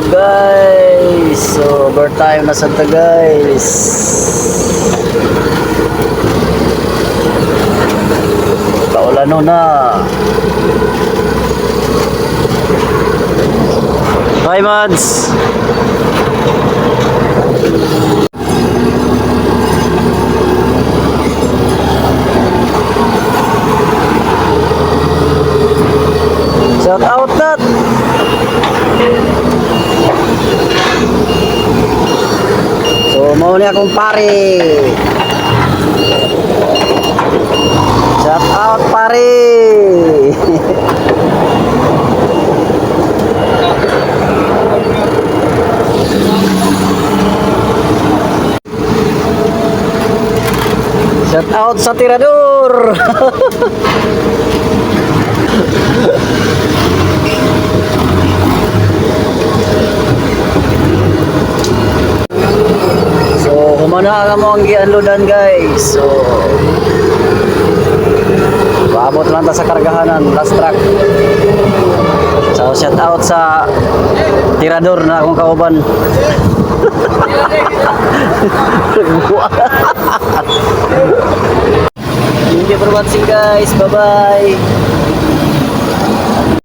Guys, so overtime na sa ta, guys. Kaulano na. Bye, Mads. Shout out Nat. So, mao ni akong pare. Shout out, pare. Shout out sa tirador. So, humana ang among gi-unloadan, guys. So, paabot lang ta sa kargahanan, last truck. So, shout out sa tirador na akong kauban. Thank you for watching, guys. Bye-bye.